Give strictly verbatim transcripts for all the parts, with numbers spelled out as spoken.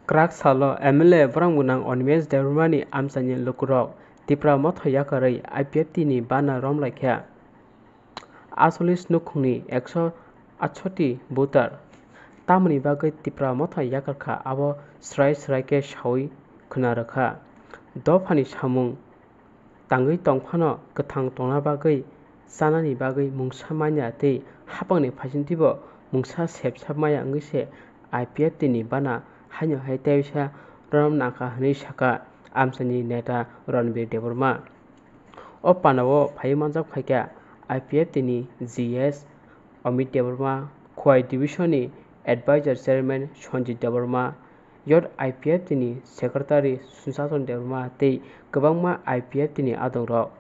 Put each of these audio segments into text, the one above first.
Kwrak salo M L A borok gwnang Animesh Debbarmani amchaini lukurok Tipra Motha yakarwi I P F T ni bana romlaikha. Asolis nukhungni ekso atsoti voter. Tamoni bagwi Tipra Motha yakarkha, abo srai srai khe saui khwna rwkha. Dophani samung tangwi tongphano kwthang tongna bagwi, chanani bagwi mungsa manya tei hapangni phaisingtwibo mungsa sepsa maya wngwi se I P F T ni bana haino hai teisa rorom nangkha hwnwi sakha amchaini neta Ranbir Debbarma. O panao phaiwi manjak phaikha I P F T ni G S Amit Debbarma, Khowai Division ni Advisor Chairman Sanjit Debbarma, Youth I P F T ni Secretary Sushashan Debbarma tei kwbangma I P F T ni adongrok.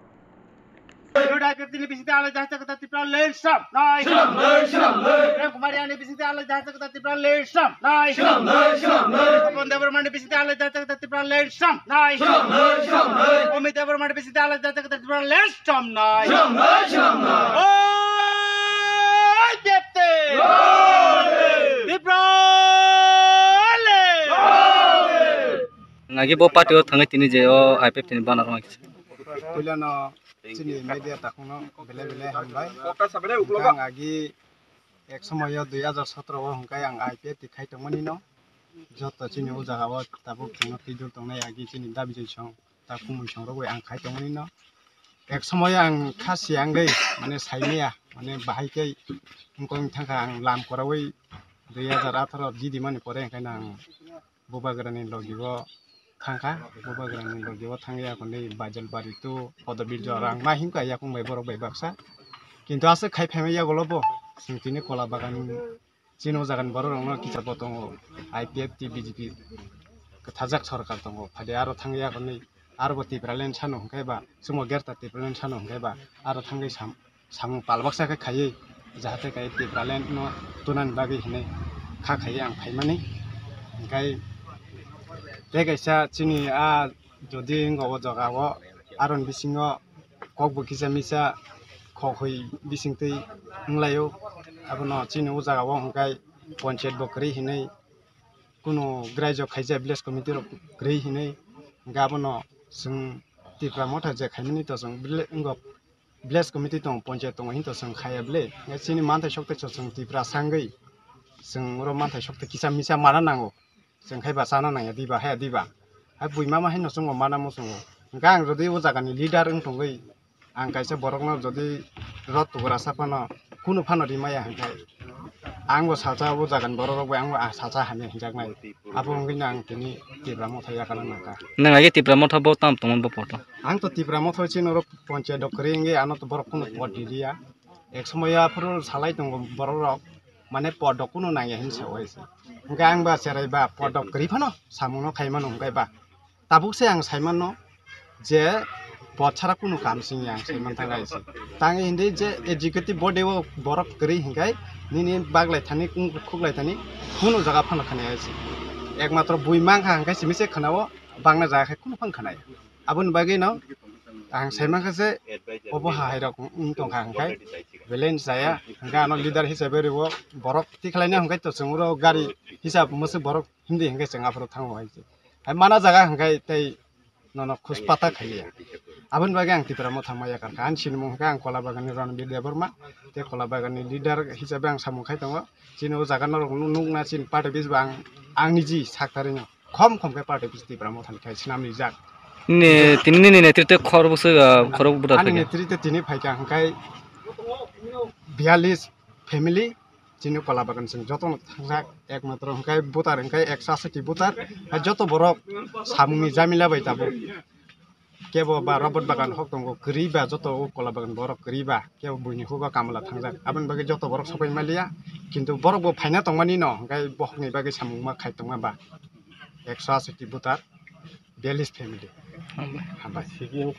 Youth I P F T ni bisingtwi alai jahai chakta Tripura land stamp nai. Stamp nai, stamp nai. Prem Kumar Reang ni bisingtwi alai jahai chakta Tripura land stamp nai. Stamp nai, stamp nai. Pawan Debbarma ni bisingtwi alai jahai chakta Tripura land stamp nai. Stamp nai, stamp nai. Amit Debbarma ni bisingtwi alai jahai chakta Tripura land stamp nai. Stamp nai, stamp nai. Oi, I P F T! Oi! Tripura land! Oi! Nagi bo party o thangwi tini je o I P F T ni bana rwngkha. Puilano chini media takhukno belai belai hambai. Hwnkhe ang agi ek somoyo dui hajar sotro o hwnkhe ang I P F T khai tongmani no. Joto chini o jaga o tabuk chwngno twijol tongnai agi chini dabi joi song ta kumui song rogwi ang khai tongmani no. Ek somoyo ang kha siyangwi mane saimaya mane bahai khe wngkong thangkha ang lam koraui dui hajar atharo jidi mani pore hwnkhe no ang Bubagrani logi o thangkha, Bubagrani logi o thangya hwnwi Baijalbari to Podobirjo rang ma himkha yakung bai borok bai baksa. Kintu aswk khai phaima yagulo bo chwng tini Kola Bagan chini o jagani borok rokno kisa bo tongo, I P F T, B J P kwthajak sorkar tongo, phade aro thangya hwnwi aro bo Tipraland sano hwnkhe ba, chwngbo Greater Tipraland sano hwnkhe ba aro thangwi sam-, samung pal baksa khe khaiwi, jahate kai Tipraland no tunani bagwi hinwi kha khaiwi ang phaimani. Hwnkhe tei kaisa chini a jodi wngkha o jaga o aroni bisingo kokbo kisa misa khok hoi bisingtwi wnglaio, abono chini o jaga o hwnkhe ponchayat bo kwrwi hinwi kunu graijo khaijak village committee rok kwrwi hinwi, hwnkhe abono chwng Tipra Motha je khaimani to chwng village wngo, village committee tongo, ponchayat tongo hinto chwng khaiya bwle. Hwnkhe chini manthai sokte chwng Tiprasa wngwi chwng oro manthai sokte kisa misa mana nango, chwng khai ba chana nangya diba haya diba. Hai bui mama haino chwngo mana muchungo. Hwnkhe ang jodi o jagani leader wng tongwi ang kaisa borokno jodi rot tugra sa phano kunu phano rimaya hwnkhe ang bo salsa o jagani borok rok bai ang bo salsa hamya hinjaknai. Abo wngwi no ang tini Tipra Motha yakana nangkha. Nwng agi Tipra Motha bo tam tongmani bo poto? Ang to Tipra Motha chini oro ponchayat dok kwrwi wngwi ano to borok kunu pot riliya. Ek somoya aphuru salai tongo borok rok, mane pot dok kunu nangya hinwi sa oi se. Hwnkhe ang ba cherai ba pot dok kwrwi phano samung no khai mano hwnkhe ba. Tabuk se ang sai mano je pot sara kunu kam sing ya ang sai man thang ai se. Tang hindi je executive body o borok kwrwi hwnkhe nini baglai thani kung khuklai thani kunu jaga phano khani ai se. Ekmatro bui mangkha hwnkhe simi se khana o bangna jaga khe kunu phang khana ya. Aboni bagwi no ang sai mankha je obo ha hai rok wng tongkha hwnkhe belai chaya hwnkhe ano leader hisabe rwo borok tikhlaina hwnkhe to chwng oro gari hisab mwswk borok himdi hwnkhe chwng aphuru thango hai se. Hai mana jaga hwnkhe tei nono khus pata khaiya. Aboni bagwi ang Tipra Motha ma yakarkha. Ani sinimung hwnkhe ang Kola Bagani Ranbir Debbarma, tei Kola Bagani leader hisabe ang samung khai tongo. Chini o jaga norok nukna chini party bis ba ang, ang niji saktarino. Khom khom khe party office Tipra Motha ni khai swnam rijak. Ni, tini nini netrite khor bwswk, ah, khorok buda ani phaikha? Netrite tini phaikha hwnkhe biyalish family chini Kola Bagan chwng jotono thangjak, ekmatro hwnkhe voter hwnkhe ekso aswk ti voter, hai joto borok samungni jamila bai tabuk. Kebo ba robot bagan hok tongo, kwrwi ba joto o Kola Bagan borok kwrwi ba, kebo buini hugo kamla thangjak. Aboni bagwi joto borok sopai maliya, kintu borok bo phaina tongmani no, hwnkhe bohokni bagwi samung ma khai tongma ba. Ekso aswk ti voter, biyalish family. Hambai. Hambai.